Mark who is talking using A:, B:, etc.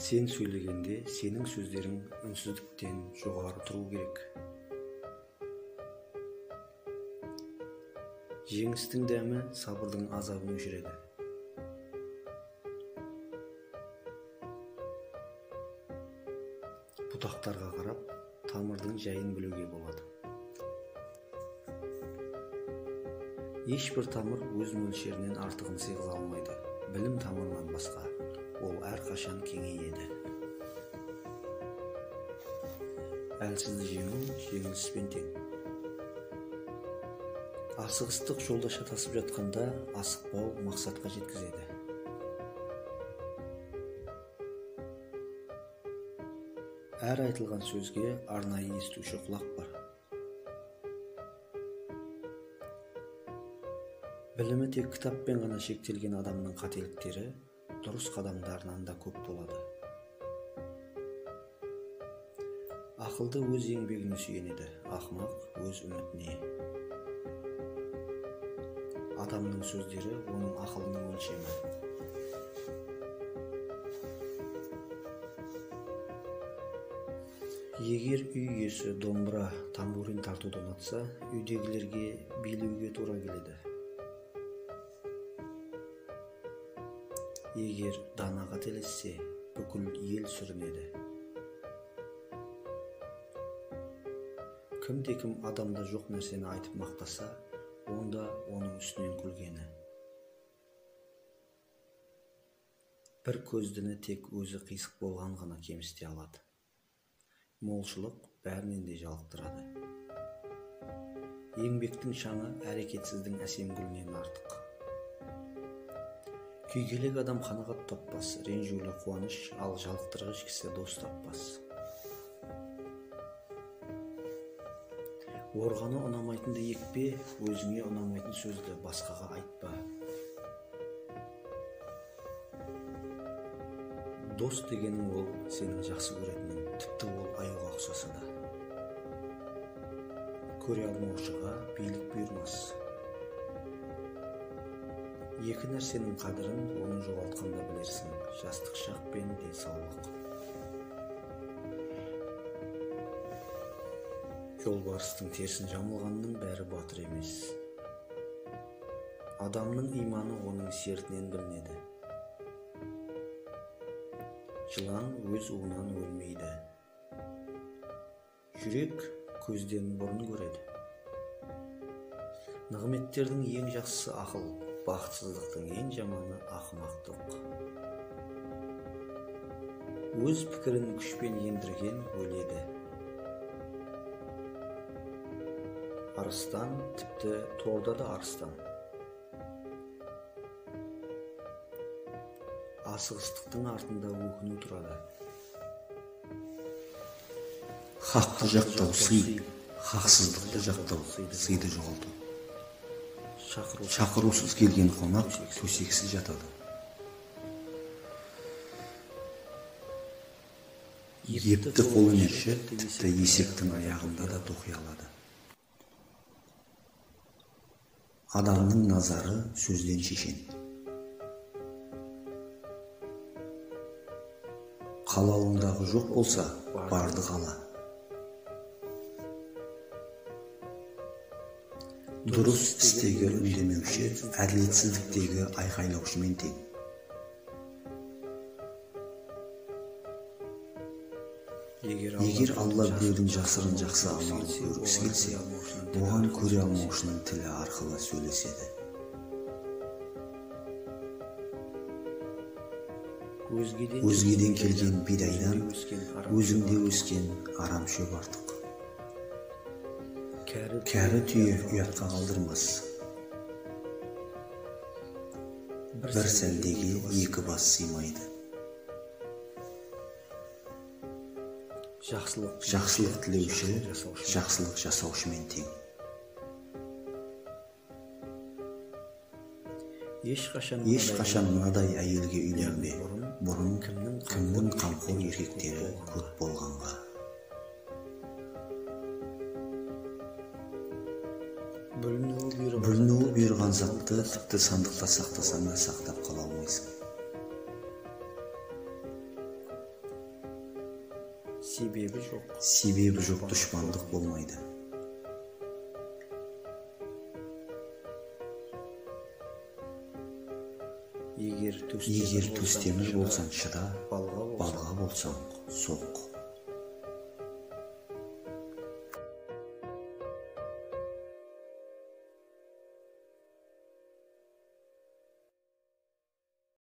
A: Сен сөйлегенде сенің сөздерің үнсіздіктен жоғары тұру керек. Жеңістің дәмі сабырдың азабын өшіреді. Бұтақтарға қарап, тамырдың жайын білуге болады. Ешбір тамыр өз мөлшерінен артығын сыйғыза алмайды. Білім тамырынан басқа, ол әрқашан кеңейеді. Әлсізді жеңу жеңіліспен тең. Асығыстық жолда шатасып жатқанда асықпау мақсатқа жеткізеді. Әр айтылған сөзге арнайы естуші құлақ бар. Білімі тек кітаппен ғана шектелген адамның қателіктері дұрыс қадамдарынан да көп болады. Ақылды өз еңбегіне сүйенеді, ақымақ өз үмітіне. Адамның сөздері оның ақылының өлшемі. Егер үй иесі домбыра, тамбурин тартуды ұнатса, үйдегілерге билеуге тура келеді. Егер дана қателессе, бүкіл ел сүрінеді. Кімде-кім адамда жоқ нәрсені айтып мақтаса, онда оның үстінен күлгені. Бір көздіні тек өзі қисық болған ғана кемсіте алады. Молшылық бәрінен де жалықтырады. Еңбектің шаңы әрекетсіздің әсем гүлінен артық. Күйгелек адам қанағат таппас, ренжулі қуаныш, ал жалықтырғыш кісі дос таппас. Орғаны ұнамайтынды екпе, өзіңе ұнамайтын сөзді басқаға айтпа. Дос дегенің ол сенің жақсы көретінің, тіпті ол аюға ұқсаса да. Көре алмаушыға билік бұйырмас. Екі нәрсенің қадірін оны жоғалтқанда білерсің, жастық шақ пен денсаулық. Жолбарыстың терісін жамылғанның бәрі батыр емес. Адамның иманы оның сертінен білінеді. Жылан өз уынан өлмейді. Жүрек көзден бұрын көреді. Нығметтердің ең жақсысы ақыл, бақытсыздықтың ең жаманы ақымақтық. Өз пікірін күшпен ендірген өледі. Арыстан тіпті торда да арыстан. Асығыстықтың артында өкіну тұрады.
B: Хақты жақтау сый, хақсыздықты жақтау сыйды жоғалту. Шақырусыз келген қонақ төсексіз жатады. Епті қолөнерші тіпті есектің аяғында да тоқи алады. Адамның назары сөзден шешен. Қалауыңдағы жоқ болса, барды қала. Дұрыс істегі үндемеуші, әділетсіздіктегі айқайлаушымен тең. Егер Алла біреудің жасырын жақсы амалын көргісі келсе, оған көре алмаушының тілі арқылы сөйлеседі. Өзгеден келген бидайдан өзіңде өскен арам шөп артық. Кәрі түйе ұятқа қалдырмас. Бір сәлдеге екі бас сыймайды. Жақсылық тілеуші, жақсылық жасаушымен тең. Ешқашан мынадай әйелге үйленбе, бұрын кімнің қамқор еркектері көп болғанға. Бүлінуі бұйырған затты тіпті сандықта сақтасаң да сақтап қала алмайсың.
A: Себебі жоқ.
B: Себебі жоқ дұшпандық болмайды.
A: Егер
B: Егер төстемір болсаң, шыда,
A: балға
B: балға болсаң, соқ.